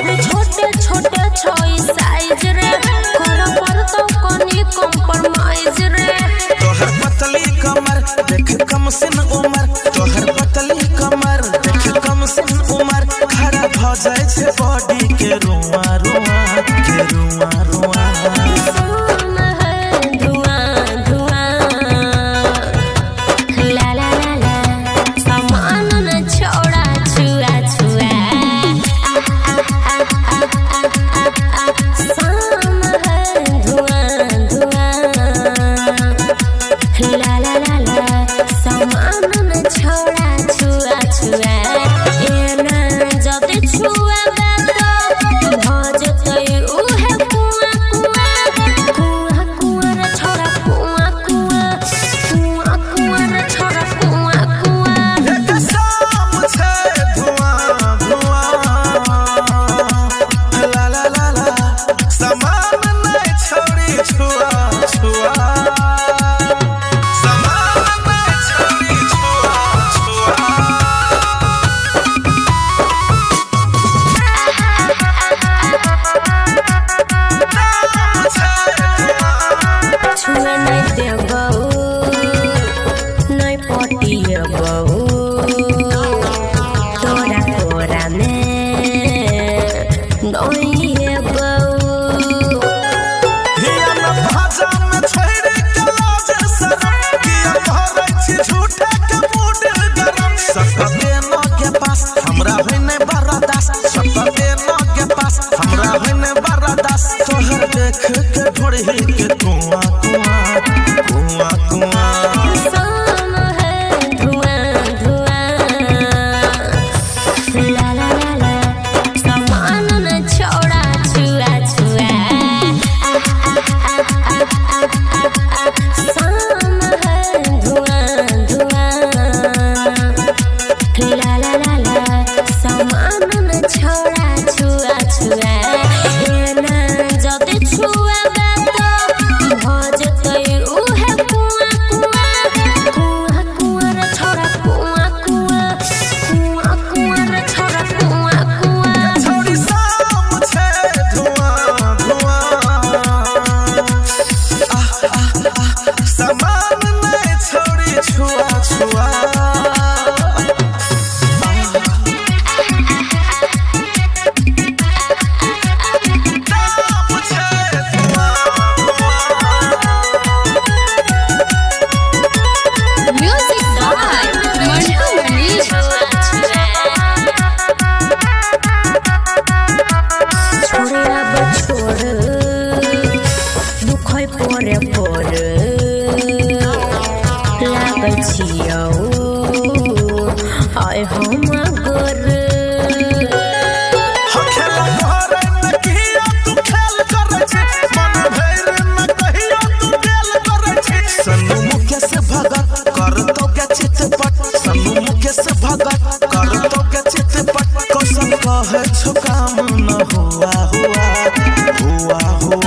अरे छोटे छोटे छोई साइज रे कर पर तो कनी कॉम्प्रोमाइज रे। तोहर पतली कमर देख कम सिन उमर, तोहर पतली कमर देख कम सिन उमर, खड़ा भ जाय छै बॉडी के रुआ रुआ के रुआ रुआ। शाम है धुआं धुआं ला ला ला ला, सामान न छोड़ा छुआ छुआ। शाम है धुआं धुआं ला ला ला ला, सामान न छोड़ा छुआ छुआ। एना जदि छुआबे त भ जेतै उहे कुआं कुआं, कुआं कुआं रे छोड़ा कुआं कुआं, कुआं कुआं रे छोड़ा कुआं कुआं। एक शाम छै धुआं धुआं ला ला ला ला, सामान नै छोड़ी छुआ छुआ, सामान नै छोड़ी छुआ छुआ। छुए नै देबौ नै पटिएबौ, तोरा कोरामे नै हेबौ। हिया न भाजा में छोड़ि के लाज शरम, किया करै छी झूठे के मूड गरम। सटते न के पास हमरा होइ नै बरदास, सटते न के पास हमरा होइ नै बरदास। तोहर देख के ढोरही के कुआं कुआं कुआं कुआं। शाम है धुआं धुआं ला ला ला ला, सामान न छोड़ा छुआ छुआ। शाम है धुआं धुआं ला ला ला ला, सामान न छोड़ा छुआ छुआ। एना जदि छुआबे त भ जेतै उहे कुआं कुआं, कुआं कुआं रे छोड़ा कुआं कुआं, कुआं कुआं रे छोड़ा कुआं कुआं। छोड़ी शाम छै धुआं धुआं, आह आह आह, सामान नै छोड़ी छुआ छुआ। शाम छै धुआं धुआं। Music by Mantu Manish. छोड़े अब छोड़ दुखै परे परे लागै छियौ आइ हम गोर। हो खेल घरे में किया तू खेल करै छी, मन भरि में कहियो तू गेल करै छी। सन्नू मुकेश भगत करतौ के चितपट, सन्नू मुकेश भगत करतौ के चितपट। कौशल कहै छौ काम न हुआ हुआ हुआ हुआ।